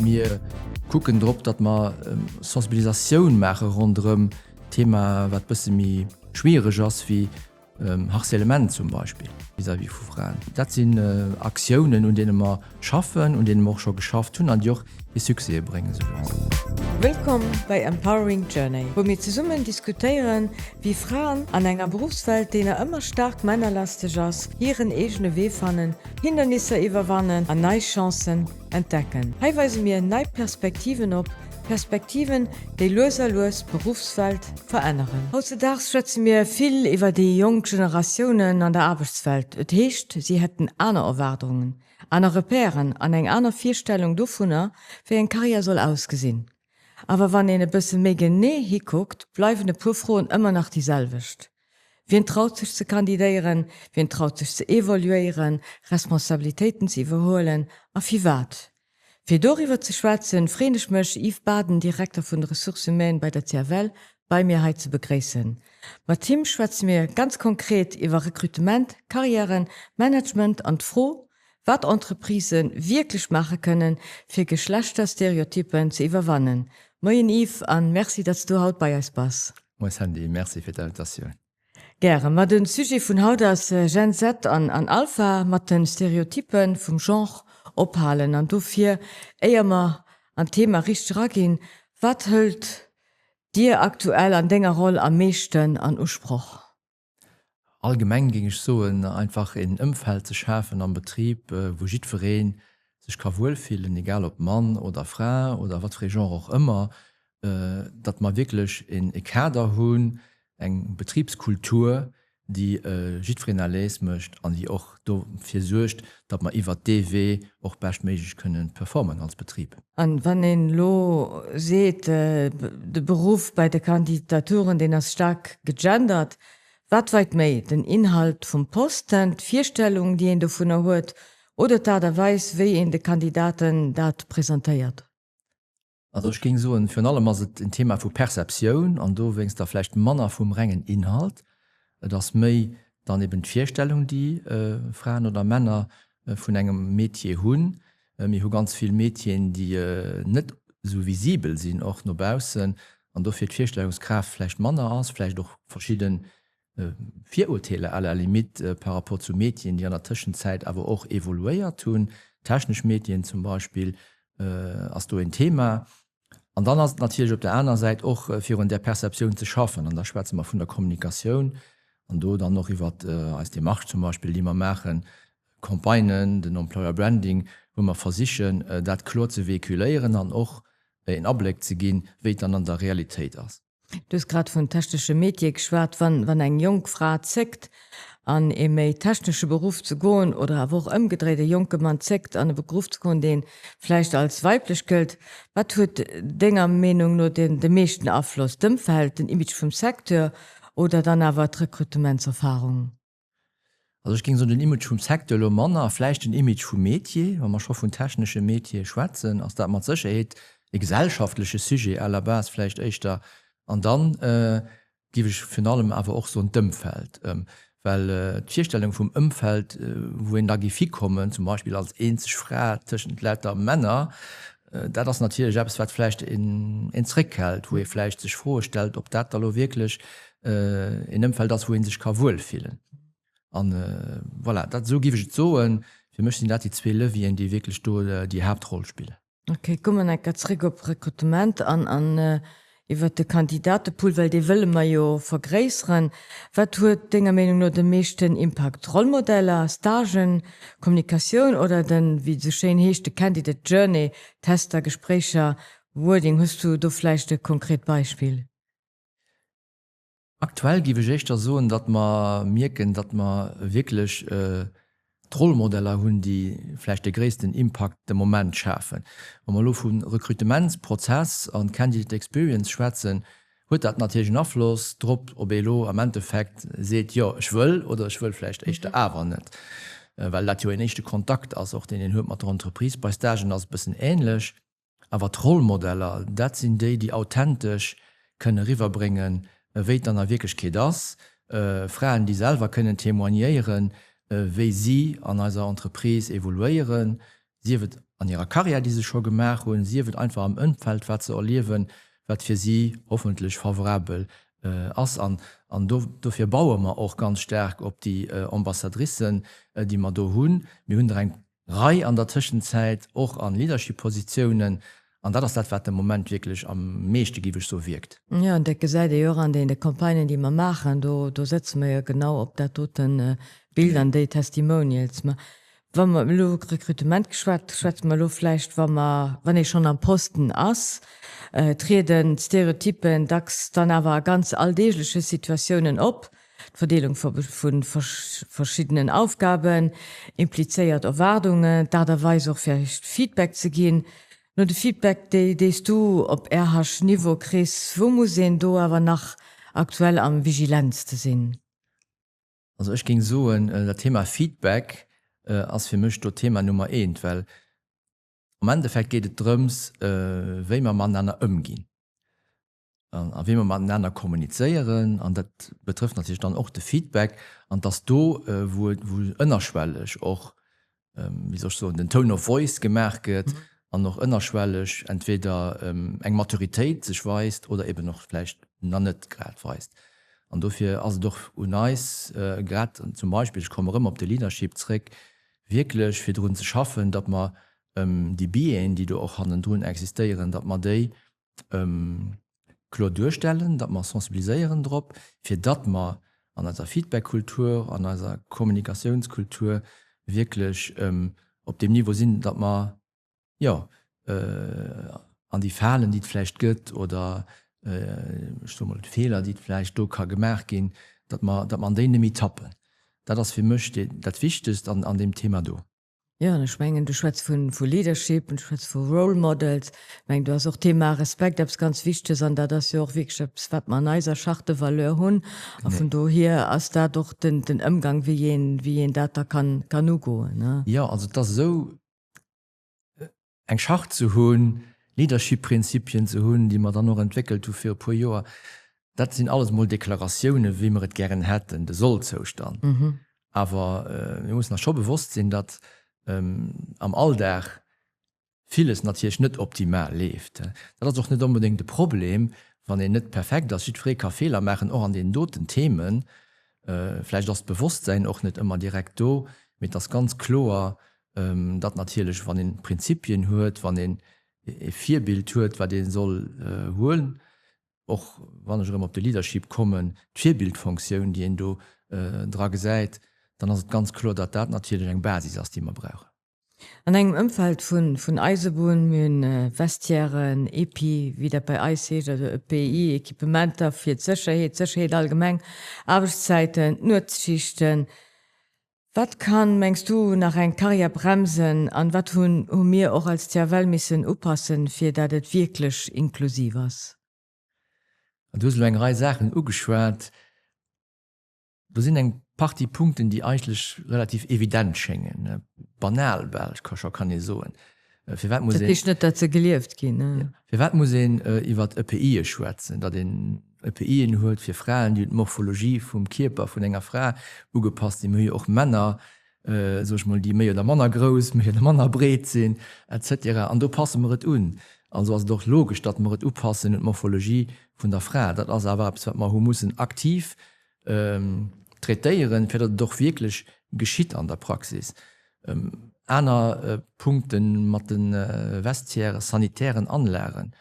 Mir kucken drop, datt mer Sensibilisatioun maache ronderëm Thema, wat bësse méi schwiereg ass wéi Harcèlement zum Beispill vis-à-vis vu Fraen. Dat sinn Aktiounen, un deene mer schaffen, un deene mer och scho geschafft hunn an déi och hir Succèse bréngen esou lues. Wëllkomm bei Empowering Journey, wou mir zesummen diskutéieren, wéi Fraen an enger Beruffswelt, déi nach ëmmer staark männerlasteg ass, hiren eegene Wee fannen, Hindernisser iwwerwannen an nei Chancen entdecken. Hei weise mir nei Perspektiven op, Perspektiven, déi lues a lues d'Beruffswelt veränneren. Hautzedaags schwätze mir vill iwwer déi jonk Generatiounen an der Aarbechtswelt. Et heescht, si hätten aner Erwaardungen, aner Repèren an eng aner Virstellung dovunner, wéi eng Karriär soll ausgesinn. Awer wann een e bësse méi genee hikuckt, bleiwen e puer Froen ëmmer nach déi selwecht. Wien traut sech ze kandidéieren? Wien traut sech ze evoluéieren, Responsabilitéiten ze iwwerhuelen a firwat? Fir doriwwer ze schwätzen, freeën ech mech, Yves Baden, Direkter vun de Ressources humaines bei der CFL, bei mir hei ze begréissen. Mat him schwätze mir ganz konkret iwwer Rekrutement, Karriären, Management an d'Fro, wat Entreprisë wierklech maache kënnen, fir Geschlechterstereotyppen ze iwwerwannen. Moien Yves an Merci, datt s du haut bei eis bass. Moie Sandy, Merci fir d'Invitatioun. Gären. Ma de Sujet vun haut ass Gen Z an Alpha, mat de Stereotyppe vum Genre ophalen. An dofir, éier mer an d'Thema richteg eraginn, wat hëlt dir aktuell an denger Roll am meeschten an Usproch? Allgemeng géing ech soen, einfach een Ëmfeld ze schafen am Betrib, wou jiddweree sech ka wuelfillen, egal ob Mann oder Fra oder wat fir ee Genre och ëmmer, datt mer wierklech e Kader hunn, eng Betribskultur, déi jiddwereen à l'aise mécht an déi och dofir suergt, datt mer iwwert dee Wee och beschtméiglech kënnen performen als Betrib. An wann een elo seet, de Beruff bei de Kandidaturen, deen ass staark gegendert, wat weit méi, den Inhalt vum Posten, d'Virstellung, déi een dovunner huet, oder d'Aart a Weis, wéi een de Kandidaten dat presentéiert? Also ech géing soen, virun allem ass et en Thema vu Perceptioun an dowéinst da vläicht manner vum rengen Inhalt. Et ass méi dann eben d'Virstellung, déi Fraen oder Männer vun engem Metier hunn. Mir hu ganz vill Metieren, déi net esou visibel sinn och no baussen an dofir d'Virstellungskraaft vläicht manner ass, vläicht och verschidde Virurteeler à la limite par rapport zu Medien, déi an der Tëschenzäit awer och evoluéiert hunn, technesch Medien zum Beispill ass do en Thema. An dann ass et natierlech op der aner Säit och fir un där Perceptioun ze schaffen, an da schwätze mer vun der Kommunikatioun an do dann och iwwer eis Démarche zum Beispill, déi mer maachen, Campagnen, den Employer Branding, wou mer versichen dat kloer ze véhiculéieren an och een Abléck ze ginn, wéi et dann an der Realitéit ass. Du hues grad vun technesche Metiere geschwat. Wann, wann eng jonk Fra zéckt, an ee méi technesche Beruff ze goen, oder awer och ëmgedréit, e jonke Mann zéckt, an e Beruff ze goen, dee vläicht als weiblech gëllt, wat huet denger Meenung no den, de meeschten Afloss, d'Ëmfeld, den Image vum Secteur oder dann awer d'Rekrutementserfarung? Also ech géing soen, den Image vum Secteur elo manner, vläicht den Image vum Metier. Wa mer scho vun technesche Metiere schwätzen, ass dat mat Sécherheet e gesellschaftleche Sujet à la base vläicht éischter. An dann géif ech virun allem awer och soen d'Ëmfeld, well d'Virstellung vum Ëmfeld, wou een da géif hikommen, zum Beispill als eenzeg Fra tëschent lauter Männer, dat ass natierlech eppes, wat vläicht een zréckhält, wou ee vläicht sech Froe stellt, ob dat da lo wierklech een Ëmfeld ass, wou ee sech ka wuelfillen. An voilà, dat, esou géif ech et soen. Fir mech sinn dat déi zwee Levieren, déi wierklech do déi Haaptroll spillen. Ok, komme mer enker zréck op Rekrutement an an iwwert de Kandidatepool, well dee wëlle mer jo vergréisseren. Wat huet denger Meenung no de meeschten Impakt, Rollmodeller, Stagen, Kommunikatioun oder den, wéi et esou schéin heescht, de Candidate Journey, Tester, Gespréicher, Wording? Hues du do vläicht e konkret Beispill? Aktuell géif ech éischter soen, datt mer mierken, datt mer wierklech d'Rollmodeller hunn, déi vläicht de gréissten Impakt de Moment schafen. Wa mer elo vu Rekrutementsprozess an Candidate Experience schwätzen, huet dat natierlech en Afloss drop, ob ee elo am Endeffekt seet, jo ech wëll oder ech wëll vläicht éischter awer net, well dat jo een éischte Kontakt ass och, deen een huet mat der Entreprise. Bei Stagen ass et e bëssen änlech. Awer d'Rollmodeller, dat sinn déi, déi authentesch kënne eriwwerbréngen, wéi et dann a Wierklechkeet ass. Fraen, déi selwer kënnen témoignéieren, wéi si an eiser Entreprise evoluéieren, sief et. an hirer Karriär, déi se scho gemaach hunn, sief et einfach am Ëmfeld, wat se erliewen, wat fir si hoffentlech favorabel ass. An dofir baue mer och ganz staark op déi Ambassadricen, déi mer do hunn. Mir hunn der eng Rei an der Tëschenzäit och a Leadership-Positiounen. An dat ass dat, wat de Moment wierklech am meeschte, géif ech soen, wierkt. Jo, an dat gesäit ee jo och an deene Campagnen, déi mer maachen. Do, do sëtze mer jo genau op dat dote Bild an déi Testimonials. Mä wa mer elo Rekrutement geschwat, schwätze mer elo vläicht, wa mer, wann ee schonn am Posten ass, trieden d'Stereotypen dacks dann awer a ganz alldeegleche Situatiounen op. D'Verdeelung vu verschiddenen Aufgaben, implizéiert Erwaardungen, d'Aart a Weis och vläicht Feedback ze ginn. No de Feedback, déi s du op RH-Niveau kriss, wou muss een do awer nach aktuell am vigilantste sinn? Also ech géing soen, dat Thema Feedback ass fir mech do Thema Nummer eent, well am Endeffekt geet et drëms, wéi mer matenaner ëmginn. A wéi mer matenaner kommunizéieren, an dat betrëfft natierlech dann och de Feedback, an dass do, wou et, wou ënnerschwelleg och, wéi soll ech soen, den Tone of voice gemaach gëtt an och ënnerschwelleg entweder eng Maturitéit sech weist oder eben och vläicht nach net grad weist. An dofir ass et och un eis, grad zum Beispill, ech komme erëm op de Leadership zréck, wierklech fir drun ze schaffen, datt mer déi Biaisen, déi do och hannendrun existéieren, datt mer déi kloer duerstellen, datt mer sensibiliséieren drop, fir datt mer an eiser Feedback-Kultur, an eiser Kommunikatiounskultur wierklech op deem Niveau sinn, datt mer, jo, an déi Falen, déi et vläicht gëtt, oder ech soe mol d'Feeler, déi vläicht do ka gemaach ginn, datt mer, datt mer an déi net méi tappen. Dat ass fir mech dat Wichtegst an deem Thema do. Jo, an ech mengen, du schwätz vu Leadership, du schwätz vu Role Models. Ech mengen, do ass och d'Thema Respekt eppes ganz Wichteges an dat ass jo och wierklech eppes, wat mer an eiser Charte de valeurs hunn. A vun dohier ass dat och den Ëmgang, wéi een, wéi een dat da kann, kann ugoen, ne? Jo, also et ass esou, eng Charte ze hunn, Leadership-Prinzipien ze hunn, déi mer dann och entwéckelt hu fir e puer Joer, dat sinn alles mol Deklaratiounen, wéi mer et gären hätten, de Soll-Zoustand. Awer mir mussen eis scho bewosst sinn, datt am Alldag villes natierlech net optimal leeft. Dat ass och net onbedéngt e Problem, wann een net perfekt ass. Jiddweree ka Feeler maachen, och an deenen doten Themen. Vläicht ass d'Bewosstsäin och net ëmmer direkt do, mee et ass ganz kloer, datt natierlech, wann ee Prinzipien huet, wann een e Virbild huet, wat ee soll huelen, och wann ech erëm op de Leadership kommen, d'Virbildfonktioun, déi een do dra gesäit, dann ass et ganz kloer, datt dat natierlech eng Basis ass, déi mer brauchen. An engem Ëmfeld vun Eisebunn, mir hunn Vestiairen, EPI, wéi dat bei eis heescht, also EPI, Equipementer fir d'Sécherheet, d'Sécherheet allgemeng, Aarbechtszäiten, d'Nuetsschichten. Wat kann, mengs du, nach eng Karriär bremsen an wat hunn hu mir och als CFL missen upassen, fir dat et wierklech inklusiv ass? Du hues elo eng Rei Saachen ugeschwat. Do sinn eng Partie Punkten, déi eigentlech relativ evident schéngen, banal bal scho kann ee soen. Firwat muss een. Dat heescht net, dat se gelieft ginn. Firwat muss een iwwer EPIe schwätzen? Datt een EPIen huet fir Fraen, déi un d'Morphologie vum Kierper vun enger Fra ugepasst sinn. Mir hu jo och Männer, soe ech mol, déi méi oder manner grouss, méi oder manner breet sinn, et cetera. An do passe mer et un. Also ass et och logesch, datt mer et upassen un d'Morphologie vun der Fra. Dat ass awer eppes, wat mer hu mussen aktiv traitéieren, fir datt et och wierklech geschitt an der Praxis. Aner Punkte mat de Vestiaires, sanitären Anlagen,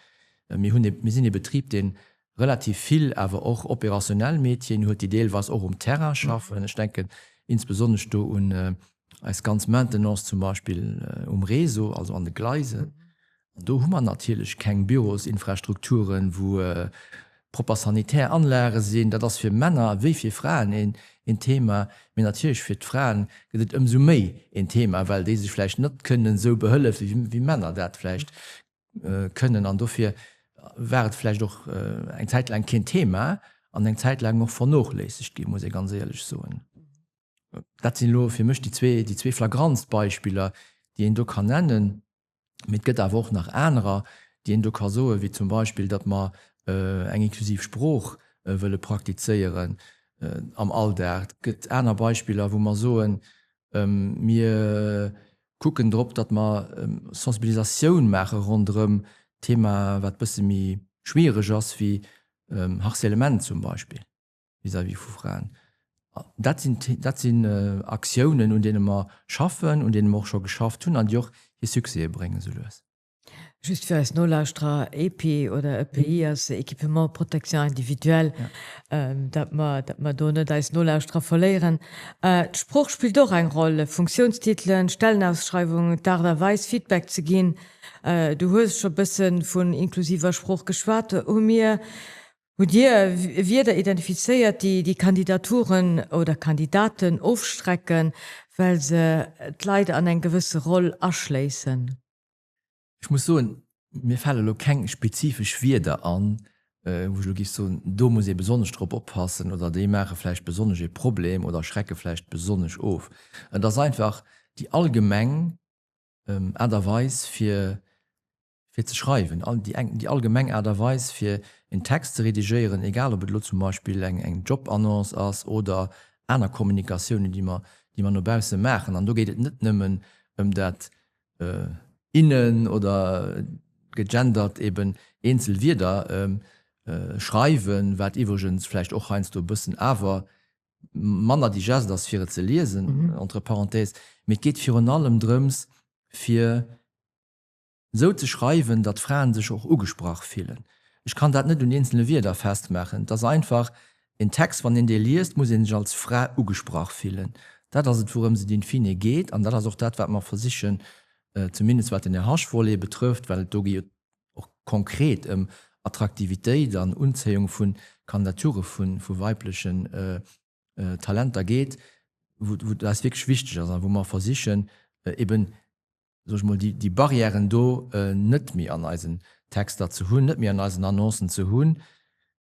Mir hunn e, mir sinn e Betrib, dee relativ vill awer och opérationnel Métieren huet, déi deelweis och um Terrain schaffen. Ech denken insbesonnesch do un eis ganz Maintenance zum Beispill um Réseau, also an de Gleisen. An do hu mer natierlech keng Bürosinfrastrukturen, wou propper sanitär Anlage sinn. Dat ass fir Männer wéi fir Fraen een Thema. Mee natierlech fir d'Fraen gëtt et ëmsou méi een Thema, well déi sech vläicht net kënnen esou behëllefen, wéi Männer dat vläicht kënnen. An dofir war et vläicht och eng Zäit laang keen Thema an eng Zäit laang och vernochléissegt ginn, muss ee ganz éierlech soen. Dat sinn elo fir mech déi zwee flagrantst Beispiller, déi een do kann nennen. Mee et gëtt awer och nach anerer, déi een do ka soen, wéi zum Beispill, datt mer eng inklusiv Sprooch wëlle praktizéieren am Alldag. Et gëtt aner Beispiller, wou mer soen, mir. Kucken drop, datt mer Sensibilisatioun maache ronderëm Thema, wat bësse méi schwiereg ass, wéi Harcèlement zum Beispill vis-à-vis vu Fraen. Dat sinn, dat sinn Aktiounen, un deene mer schaffen, un deene mer och scho geschafft hunn an déi och hir Succèse bréngen esou lues. Just fir eis Nolauschterer, EPI oder EPI ass Équipement protection individuelle, datt mer, datt mer do net eis Nolauschterer verléieren. D'Sprooch spillt och eng Roll, Funktiounstitelen, Stellenausschreiwungen, d'Aart a Weis Feedback ze ginn. Du hues scho bësse vun inklusiver Sprooch geschwat. Hu mir, hutt Dir Wierder identifizéiert, déi déi Kandidaturen oder Kandidaten ofstrecken, well se d'Leit an eng gewësse Roll aschléissen? Ech muss soen, mir fale elo keng spezifesch Wierder an, wou ech elo géif soen, do muss ee besonnesch drop oppassen oder déi maache vläicht besonnesch ee Problem oder schrecke vläicht besonnesch of. Et ass einfach déi allgemeng Aart a Weis, fir fir ze schreiwen, déi allgemeng Aart a Weis, fir en Text ze redigéieren, egal ob et elo zum Beispill eng eng Jobannonce ass oder aner Kommunikatiounen, déi mer déi mer no bausse maachen. An do geet et net nëmmen ëm dat innen oder gegendert eben eenzel Wierder schreiwen, wat iwwregens vläicht och heiansdo e bëssen awer manner digest ass fir et ze liesen, entre parenthèses, mee et geet virun allem drëms fir esou ze schreiwen, datt Fraen sech och ugesprach fillen. Ech kann dat net un eenzele Wierder festmaachen. Et ass einfach en Text, wann een dee liest, muss ee sech als Fra ugesprach fillen. Dat ass et, wourëms et in fine geet. An dat ass och dat, wat mer versichen, zumindest wat den RH-Volet betrëfft, well et do geet och konkret ëm Attraktivitéit an Unzéiung vu Kandidature vu weiblechen Talenter geet, wou et eis wierklech wichteg ass a wou mer versichen, eben soe ech mol, déi Barrièren do net méi an eisen Texter ze hunn, net méi an eisen Annoncen ze hunn.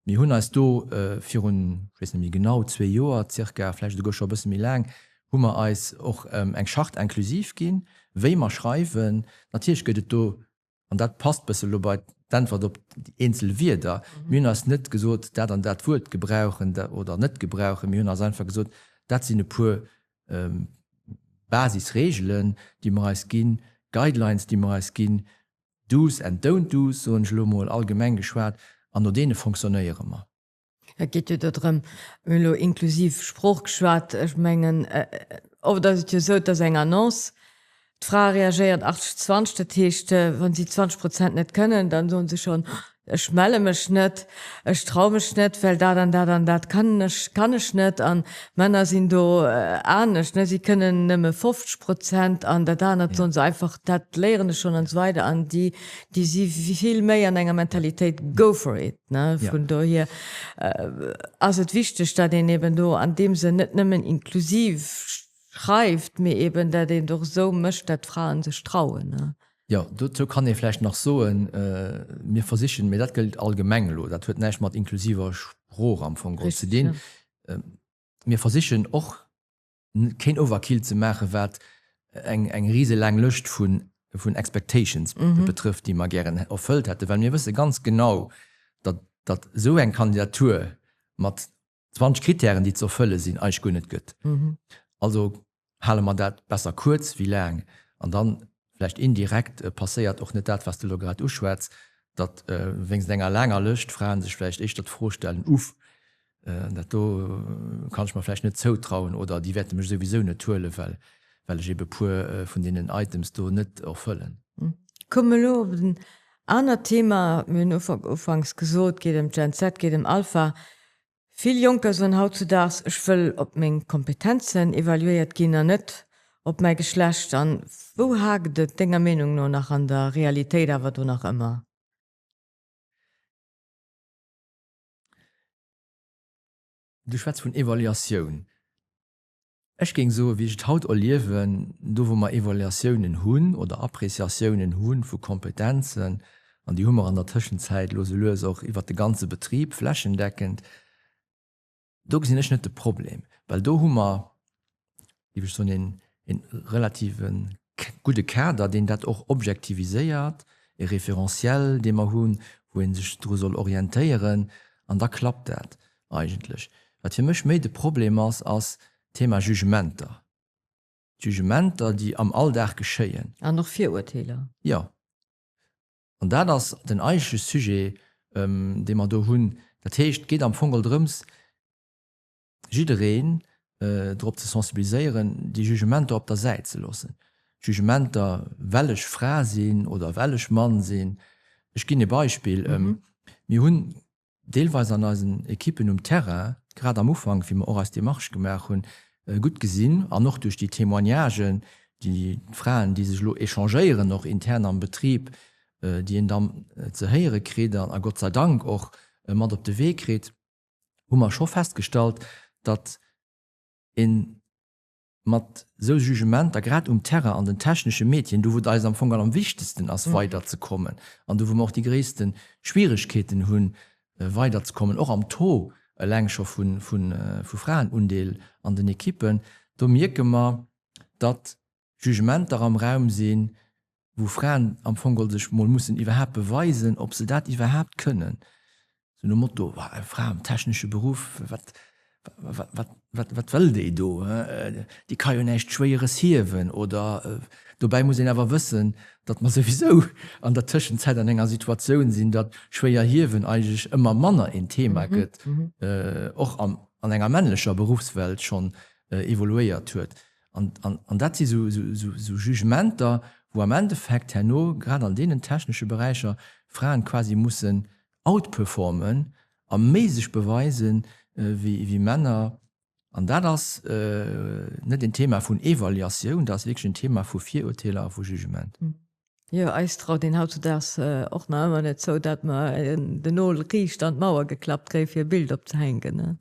Mir hunn eis do virun, ech weess net méi genau, zwee Joer zirka, vläicht esouguer scho e bësse méi laang, hu mer eis och eng Charte inclusive ginn, wéi mer schreiwen. Natierlech gëtt et do, an dat passt bësse lo bei d'Äntwert op déi eenzel Wierder, mir hunn eis net gesot, dat an dat Wuert gebrauchen oder net gebrauchen, mir hunn eis einfach gesot, dat sinn e puer Basisregelen, déi mer eis ginn, Guidelines, déi mer eis ginn, Do's and don't do's, soen ech elo emol allgemeng geschwat, an no deene fonctionnéiere mer. Et geet jo do drëm, mir hunn elo inklusiv Sprooch geschwat, ech mengen, oft ass et jo esou, dass eng Annonce, d'Frae reagéieren 80, 20, dat heescht, wa si 20 Prozent net kënnen, dann soen se schonn, Ech melle mech net, ech trau mech net, well dat an dat an dat kann ech, kann ech net. An d'Männer sinn do anescht, ne, si kënnen nëmme 50 Prozent an dat anert soen se einfach, dat léieren ech schonn an esou weider. An déi, déi si vill méi an enger Mentalitéit go for it, ne. Vun dohier ass et wichteg, datt een eben do an deem Sënn net nëmmen inklusiv schreift, mee eben dat een et och esou mécht, dat d'Fraen sech trauen, ne. Jo, dozou kann ee vläicht nach soen, mir versichen, mee dat gëllt allgemeng elo, dat huet näischt mat inklusiver Sprooch am Fong geholl ze dinn, mir versichen och keen Overkill ze maachen, wat eng, eng riselaang Lëscht vun, vun Expectations betrëfft, déi mer gären erfëllt hätten, well mir wësse ganz genau, datt, datt esou eng Kandidatur mat 20 Kritären, déi ze erfëlle sinn, eigentlech guer net gëtt. Also hale mer dat besser kuerz wéi laang. An dann, vläicht indirekt, passéiert och net dat, wat s de elo grad uschwätz, datt wéinst enger laanger Lëscht Fraen sech vläicht éischter d'Fro stellen, Uff, dat do kann ech mer vläicht net zoutrauen oder déi wäerte mech souwisou net huelen, well well ech ebe puer vun deenen Items do net erfëllen. Komme elo op en anert Thema. Mir hunn ufanks gesot, et geet ëm d'Gen Z, et geet ëm Alpha. Vill Jonker soen hautzudaags, ech wëll op meng Kompetenzen evaluéiert ginn an net op mäi Geschlecht. An wou haakt et denger Meenung no nach an der Realitéit awer do nach ëmmer? Du schwätz vun Evaluatioun. Ech géing soen, wéi ech et haut erliewen, do wou mer Evaluatiounen hunn oder Appréciatiounen hu vu Kompetenzen, an déi hu mer an der Tëschenzäit elo sou lues och iwwert de ganze Betrib flächendeckend, do gesinn ech net de Problem, well do hu mer, géif ech soen, een relative gudde Kader, deen dat och objektiviséiert, e Référentiel, dee mer hunn, wou ee sech dru soll orientéieren, an da klappt dat eigentlech. Wat fir mech méi de Problem ass, ass d'Thema Jugementer. Jugementer, déi am Alldag geschéien. An och Virurteeler. Jo. An dat ass den eigentleche Sujet, dee mer do hunn. Dat heescht, et geet am Fong geholl drëms, jiddereen drop ze sensibiliséieren, déi Jugementer op der Säit ze loossen. Jugementer, well ech Fra sinn oder well ech Mann sinn. Ech ginn e Beispill, Mir hunn deelweis an eisen Ekippen um Terrain, grad am Ufank, wéi mer och eis Demarche gemaach hunn, gutt gesinn an och duerch déi Témoignagen, déi d'Fraen, déi sech elo échangéieren, och intern am Betrib, déi een dann ze héiere kritt a Gott sei Dank och mat op de Wee kritt, hu mer scho festgestallt, datt ee mat esou Jugementer, grad um Terrain an den technesche Métieren, do wou et eis am Fong am wichtegsten ass weiderzekommen an do wou mer och déi gréisste Schwieregkeeten hunn weiderzekommen, och am Taux eleng scho vu Fraenundeel an den Ekippen, do mierke mer, datt Jugementer am Raum sinn, wou Fraen am Fong geholl sech mol mussen iwwerhaapt beweisen, ob se dat iwwerhaapt kënnen. Sou nom Motto, Wa, eng Fra am technesche Beruff, wat, wat, wat, wat, wat wëll déi do? Déi ka jo näischt Schwéieres hiewen. Oder dobäi muss een awer wëssen, datt mer souwisou an der Tëschenzäit an enger Situatioun sinn, datt schwéier hiewen eigentlech ëmmer manner een Thema gëtt, och an enger männlecher Beruffswelt schonn evoluéiert huet. An dat si sou Jugementer, wou am Endeffekt herno, grad an deenen technesche Beräicher, Fraen quasi mussen outperformen a méi sech beweisen wéi Männer. An dat ass net en Thema vun Evaluatioun, dat ass wierklech en Thema vu Virurteeler a vu Jugement. Jo, eis traut een hautzudaags och nach ëmmer net zou, dat mer den Nol riicht an d'Mauer geklappt kréie fir e Bild opzehänken, ne?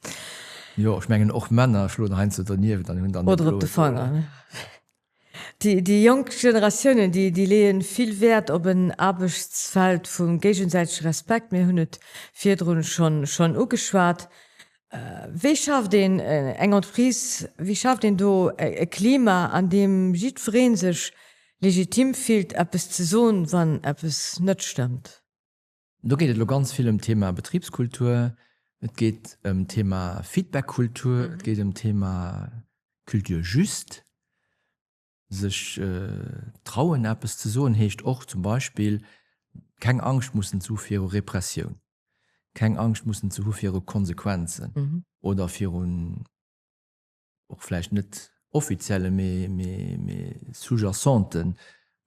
Jo, ech mengen och Männer schloen heiansdo donieft an hunn dann e Oder op de Fanger, ne? Déi, déi jonk Generatiounen, déi, déi leeën vill Wäert op en Aarbechtsfeld vu géigesäitege Respekt. Mir hunn et virdrun schonn, schonn ugeschwat. Wéi schaaft een eng Entreprise, wéi schaaft een do e Klima, an deem jiddweree sech legitim fillt, eppes ze soen, wann eppes net stëmmt? Do geet et elo ganz vill ëm d'Thema Betribskultur, et geet ëm d'Thema Feedbackkultur, et geet ëm d'Thema Culture juste. Sech trauen eppes ze soen heescht och zum Beispill keng Angscht mussen ze hu viru Repressioun, keng Angscht mussen ze hu viru Konsequenzen oder virun och vläicht net offizielle mee sous-jacente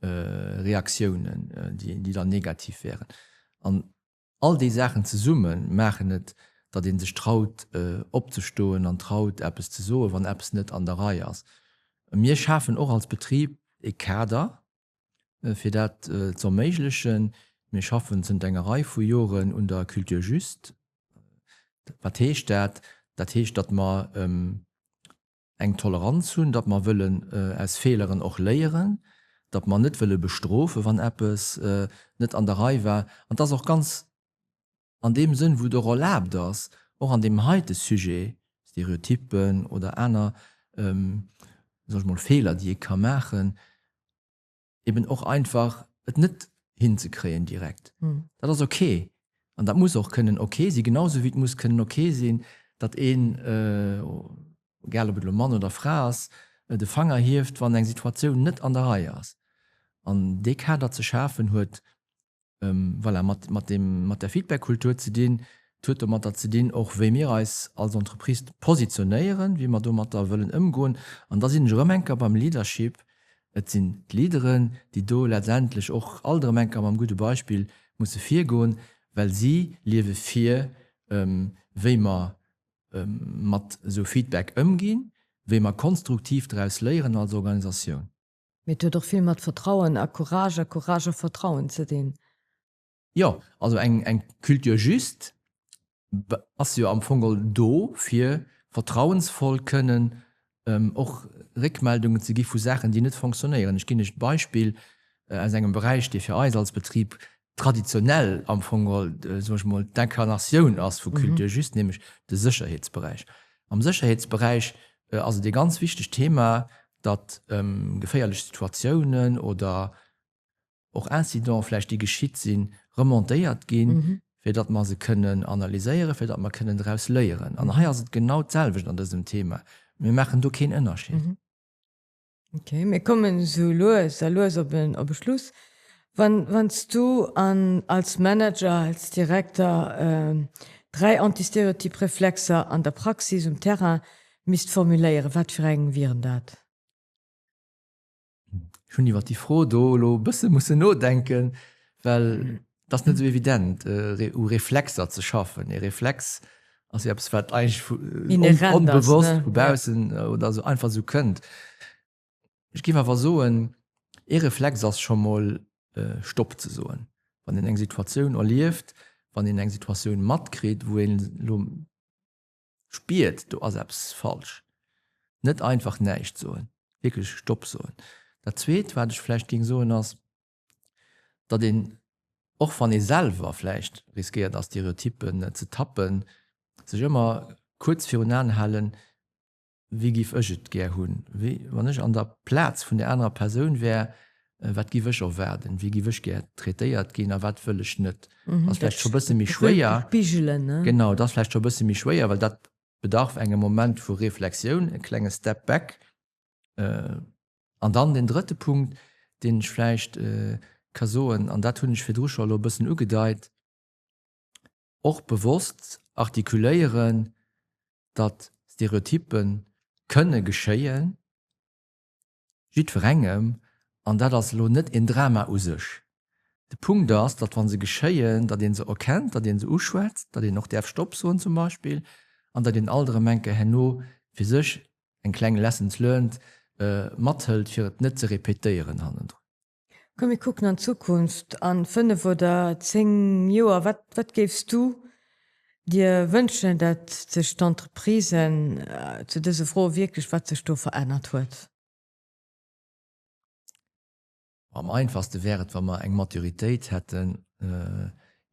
Reaktiounen, déi dann negativ wären. An All déi Saachen zesumme maachen et, datt ee sech traut opzestoen an traut eppes ze soen, wann eppes net an der Rei ass. Mir schafen och als Betrib e Kader, fir dat ze erméiglechen. Mir schaffen zënter enger Rei vu Joren un der Culture juste. Wat heescht dat? Dat heescht, datt mer eng Toleranz hunn, datt mer wëllen aus Feeleren och léieren, datt mer net wëlle bestrofen, wann eppes net an der Rei war. An et ass och ganz an deem Sënn, wou et och erlaabt ass, och an deem heite Sujet, Stereotyppen oder aner, soe ech mol, Feeler, déi ee ka maachen, eben och einfach et net hinzekréien direkt. Dat ass ok an dat muss och kënnen ok sinn, genau esou wéi et muss kënnen ok sinn, datt een, egal ob et elo Mann oder Fra ass, de Fanger hieft, wann eng Situatioun net an der Rei ass. An dee Kader ze schafen huet voilà, mat, mat deem, mat der Feedback-Kultur ze dinn. Et huet domatter ze dinn och, wéi mir eis als Entreprise positionéieren, wéi mer domatter wëllen ëmgoen. An da sinn ech erëm eng Kéier beim Leadership. Et sinn d'Leaderen, déi do letztendlech och alt erëm eng Kéier mam gudde Beispill musse virgoen, well si liewe vir, wéi mer mat esou Feedback ëmginn, wéi mer konstruktiv draus léieren als Organisatioun. Mee et huet och vill mat Vertrauen a Courage a Courage a Vertrauen ze dinn. Jo, also eng eng Culture juste ass jo am Fong geholl do, fir vertrauensvoll kënnen och Réckmeldungen ze gi vu Saachen, déi net fonctionnéieren. Ech ginn lech d'Beispill aus engem Beräich, dee fir eis als Betrib traditionell am Fong geholl, soen ech mol, d'Incarnatioun ass vu Culture juste, nämlech de Sécherheetsberäich. Am Sécherheetsberäich ass et e ganz wichtegt Thema, datt geféierlech Situatiounen oder och Incidenten vläicht, déi geschitt sinn, remontéiert ginn, fir datt mer se kënnen analyséieren, fir datt mer kënnen draus léieren. An hei ass et genau d'selwecht an dësem Thema. Mir maachen do keen Ënnerscheed. Ok, mir kommen esou lues a lues op en op e Schluss. Wann wann s du an als Manager, als Direkter 3 antistereotyp Reflexer an der Praxis um Terrain misst formuléieren, wat fir eng wieren dat? Ech hunn iwwer déi Fro do elo e bësse mussen nodenken, well et ass net esou evident, u Reflexer ze schaffen. E Reflex ass jo eppes, wat eigentlech onbewosst vu baussen oder esou einfach esou kënnt. Ech géif awer soen, ee Reflex ass scho mol Stopp ze soen, wann een eng Situatioun erlieft, wann een eng Situatioun matkritt, wou een elo spiert, do ass eppes falsch, net einfach näischt soen, wierklech Stopp soen. Dat Zweet, wat ech vläicht géing soen, ass, datt een, och wann ee selwer vläicht riskéiert a Stereotyppen ze tappen, sech ëmmer kuerz virun Aen halen, Wéi giff ech et gär hunn? Wéi, wann ech an der Plaz vun där anerer Persoun wär, wat giff ech erwaarden? Wéi giff ech gär traitéiert ginn a wat wëll ech net? Ass vläicht scho bësse méi schwéier. Spigelen, ne? Genau, et ass vläicht scho bësse méi schwéier, well dat bedarf engem Moment vu Reflexioun, e klenge Step back. An dann deen drëtte Punkt, deen ech vläicht ka soen, an dat hunn ech virdru scho elo e bëssen ugedeit, och bewosst artikuléieren, datt Stereotyppe kënne geschéien, jiddwerengem, an dat ass elo net en Drama u sech. De Punkt ass, datt wa se geschéien, datt ee se erkennt, datt ee se uschwätzt, datt een och däerf Stopp soen zum Beispill, an datt een alt erëm eng Kéier herno fir sech eng kleng Lessons learned mathëlt, fir et net ze répétéieren hannendrun. Komm mir kucken an d'Zukunft, an 5 oder 10 Joer, wat wat géifs du dir wënschen, dat sech d'Entreprisen zu dëse Froe wierklech, wat sech do verännert huet? Am einfachste wär et, wa mer eng Maturitéit hätten,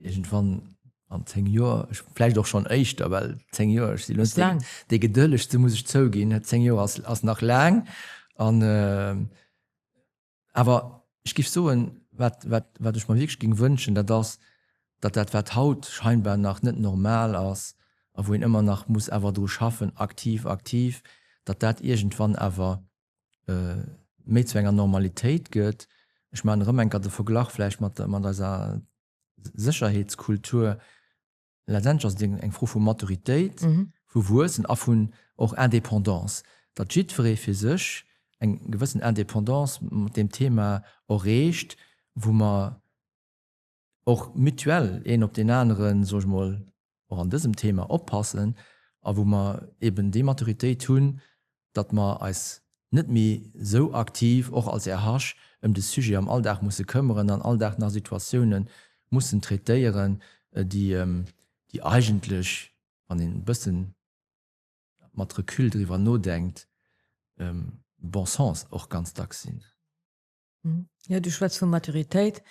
iergendwann an 10 Joer, vläicht och schonn éischter, well 10 Joer, ech sinn elo net dee Gedëllegste, muss ech zouginn, 10 Joer ass nach laang an Awer ech géif soen, wat, wat, wat ech mer wierklech géing wënschen, dat ass, datt dat, wat haut scheinbar nach net normal ass a wou een ëmmer nach muss awer dru schaffen, aktiv, aktiv, datt dat iergendwann awer méi zu enger Normalitéit gëtt. Ech maachen erëm eng Kéier de Verglach vläicht mat, mat eiser Sécherheetskultur. Letztendlech ass et eng Fro vu Maturitéit, vu Wuessen a vun och Indépendance, datt jiddweree fir sech eng gewëssen Indépendance mat deem Thema erreecht, wou mer och mutuell een op deen aneren, soe ech mol, och an dësem Thema oppassen a wou mer eben déi Maturitéit hunn, datt mer eis net méi esou aktiv, och als RH, ëm de Sujet am Alldag musse këmmeren an all Dag nach Situatioune mussen traitéieren, déi, déi eigentlech, wann een e bëssen mat Recul driwwer nodenkt, bon sens och ganz dacks sinn. Jo, du schwätz vu Maturitéit.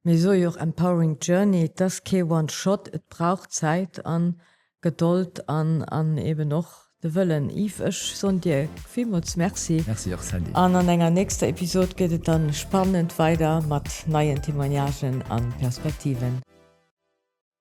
Mir soe jo och Empowering Journey, et ass kee One Shot, et brauch Zäit a Gedold an an eben och de Wëllen. Yves, ech soen dir villmools Merci. Merci och, Sandy. An an enger nächster Episod geet et dann spannend weider mat neien Témoignagen an Perspektiven.